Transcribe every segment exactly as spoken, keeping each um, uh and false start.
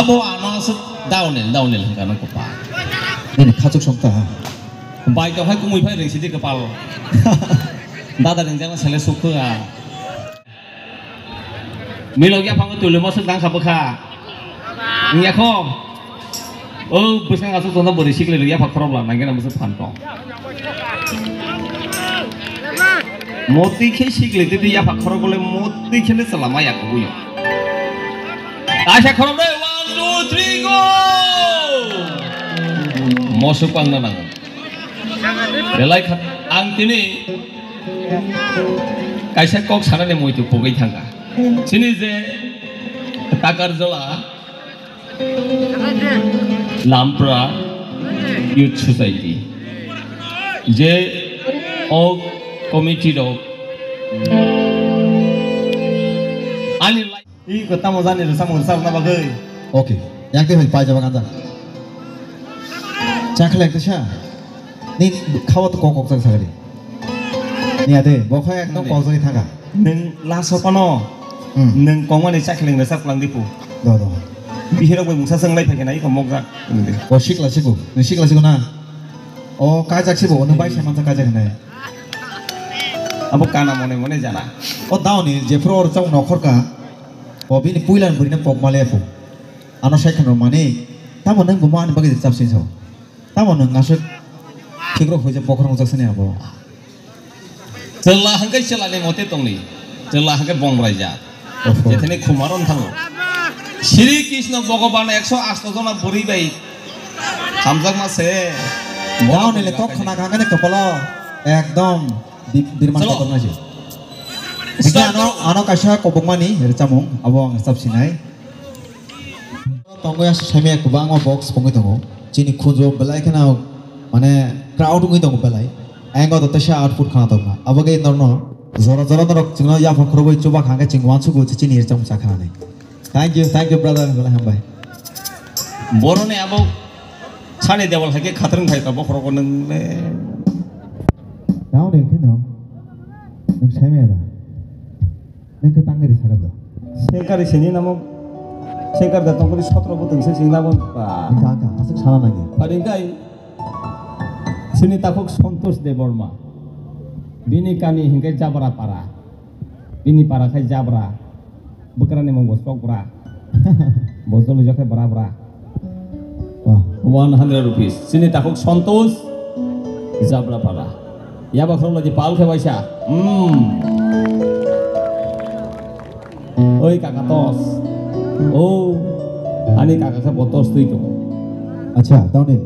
Bo ano aswk downhill, downhill hwnkha nang kwpal. Nini khachuk songkha. Bai tong hai kumui phai ring sidi kwpal. Dada ring jang sele sukha. Milok yaphango tuli mosok dang kha bwkha. Wngya kho. O bwsang aswk tongna bwrwi sikle rwya pha khorok la nangya na bwswk phan tong. Motwi khe sikle tete yapha khorok bole motwi khe le chwla ma yakubui. Kaisa khorok de, one, two, three, go! Mosok pangna nango. Belai kha, ang tini kaisa kok sanani muitu pugwi thangkha. Chini je Takarjola Lampra Youth Society, je o committee rok ani lai-, i ko tamo jani rwchapmung rwchapna bagwi. Okay, yang twi hai paijaba ganja. Chakhle ekta sa. Ni khawa to kok kok chak sagri. Ni ade, bo kha ekdom kok jagwi thaka. Nwng last o phano, hmm, nwng kongmani chakhleng rwchap lang dipu. Do, do. Bihirok bai mungsa swnglai phaikhe nai kho mokjak. O sikla siku, nwng sikla siku na? O kajak sibo, nwng bai sai mansa kajak hinai. Abo kana mone mone jana. O daoni jephuru o rwchapmung nokhorkha, o bini puila ni bwrwino pokma lephu. Ano sai kheno mani, tamo nwng bo ani bagwi rwchap sini sao. Tamo nwng aswk khikrok hoijak bokhorok wngjak sani abo. Chwla hwnkhe chwlani mote tongdi. Chwla hwnkhe bongrai jat. Oho. Jethene khumaro wng thango. Sri Krishna Bhogoban ekso asto jona bwrwi bai hamjakma se. Daoni le kok khna kha khe kopolo ekdom bi-, birman kotorma se. Bikhe ano, ano kaisa kobokmani rwchapmung abo ang rwchap sinai. Tongo ya saimaya kwbangma box pungwi tongo. Chini khunjo belai kheno mane crowd wngwi tongo belai. Ayang o teisa output khana tongma. Abo khe norno jora jora norok chwngno yapha khorobwi chuba kha khe chwng uansukgo chini rwchapmung cha khanani. Thank you, thank you brother, belai hambai. Boroni abo sani debol hai khe khatrwng khai ta bokhorogo nwng le. Tamo de kheno nwng saimaya da. Nang khe tangri sakha do. Sengkari sini namo, sengkar da tongkori sotro butong se sing nabo. Ba. Nang kha, aswk sana nagi. Pari kai, sini takhuk Santosh Debbarma. Bini kami hingke Jabra Para. Bini para khai Jabra. Bwkrani mung bo Sokbra. Bo jolo jokhai Bra Bra. Wah. One hundred rupees. Sini takhuk Santosh Jabra Para. Yaba khorok lagi pal khe waisa. Hmm. Oi kaka tos. Oh. Ani kaka khe bo tos twi tongo. Acha, tauni.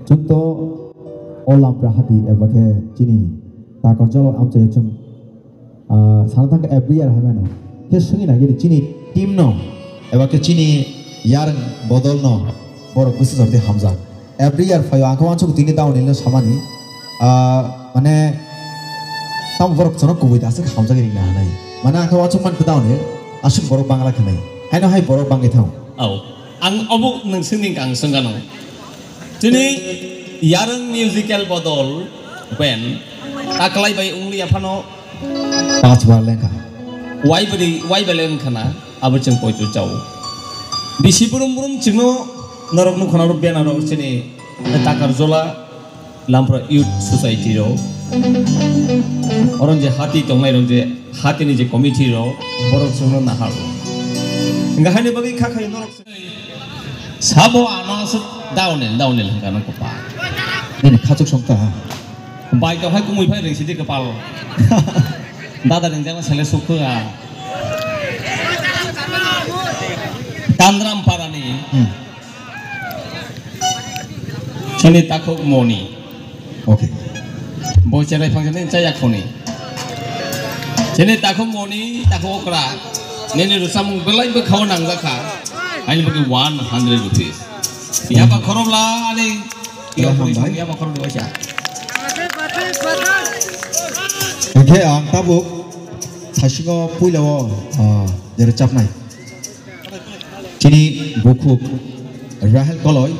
Chwng to o Lampra hati eba khe chini Takarjalo amchai chwng Ah, sana thangkha every year hai mano. Khe swngwi nai gini chini team no, eba khe chini yarwng bodol no, borok bwswk jordi hamjak. Every year phaio, ang khe uansuk tini dauni no samani. Ah, mane, tamo borok chwngno kubui da aswk hamjagwi ringna hanai. Mane ang khe uansuk mankha dauni, aswk borok bangla khnai. Haino hai borok bangwi thang. Au, ang obo nwng swngni ang swngano. Chini yarwng musical bodol band, taklai bai wngli aphano Pachbar lengkha. Wai bwrwi, wai belai wngkha na, abo chwng poito chao. Bisi brum brum chwngno norok nukha na oro banner o chini Takarjola Lampra Youth Society rok. Oro je hati tongnai rok je hati ni je committee rok borok chwngno nahar rok. Hingkha haini bagwi kha khai norok. Sabo ano aswk downhill, downhill hwnkha nang kwpal. Nini khachuk songkha ha. Bai tong hai kumui phai ring sidi kwpal. Dada ring jang sele sukha. Tandram parani. Hmm. Chini takhuk Moni. Okay. Bo cherai phang jani chaya khoni. Chini takhuk Moni, takhuk okra. Nini rwchapmung belai bwkhao nangjak kha. Ani bagwi one hundred rupees. Yaba khorok la ani. Yaba khorok ni waisa. Hingkhe ang tabuk thasingo puila o, ah, je rwchapnai. Chini bukhuk Rahel Koloi,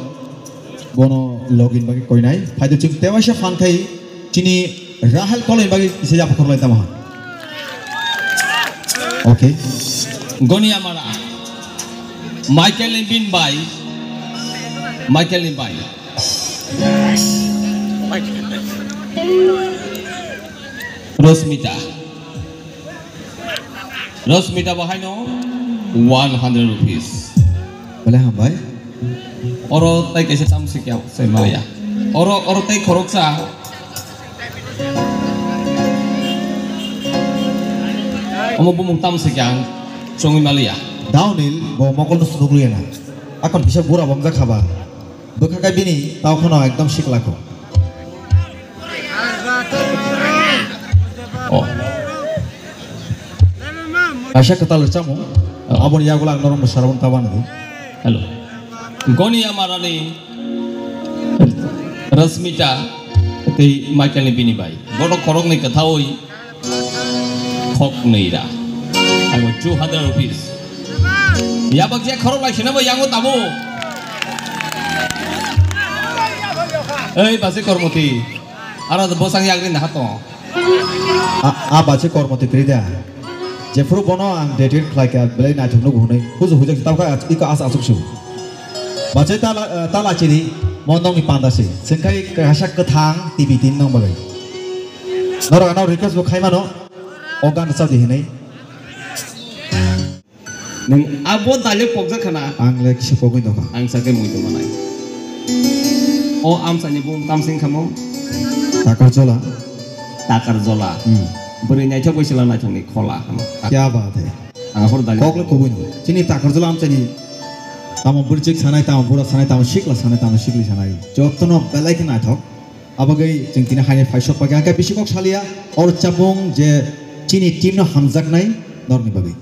bono login bagwi koinai. Phaido chwng tewaisa phan khai chini Rahel Koloi bagwi kisa yapha khorlai tamo ha. Okay. Goniamara. Michael ni bin bai. Michael ni bai. Rosmita. Rosmita bahaino one hundred rupees. Bole hambai. Oro tai kaisa tam sikya se maya. Oro, oro tai khoroksa. Omo bumung tam sikya chongwi maliya. Downhill bo mokol no sunukliya na. Akon kisa bura bomjak khaba. Bwkha khe bini tao kheno ekdom sikla kho. Oh. Kaisa kwtal rwchapmung. Oh. Aboni yagulo ang norok mwsarokno ta banadi. Hello. Goni Amarani Rasmita tei Michael ni bini bai. Bono khoroknwi kwthaui Khok nui ra. I want two hundred rupees. Yabak je khorok lai sina bo yango tabo. Ei, basi kormoti. Aro bosang yagri na hato. A, a bache kormoti krida. Jephuru bono ang dedicate khlai kha, belai naithok nugo hwnwi. Huju hujak tawkha iko as asuk su. Bache tala, eh, tala chini, mondong ni panda si. Sengkai kasak kwthang T V tin nong bagai. Norok ano request bo khai mano. O gan sa di hinai. Nung abo dale pokjak khana. Ang le kisi pogwi nokha. Ang sakhe mui tongma nai. O amsani bung tamsing khamo. Takar jola. Takar jola. Hmm. Bwrwi naithok bai sila naithok ni khola khamo. Kya baat hai. Ang aphuru dale. Kok le kubui no. Chini takar jola amsani. Tamo burjik sanai, tamo bura sanai, tamo sikla sanai, tamo sikli sanai. Jotono belai khe naithok. Abagwi chwng tini haino phaisok pagwi. Ang khe bisi kok saliya. Or chapung je chini team no hamjaknai norni bagwi.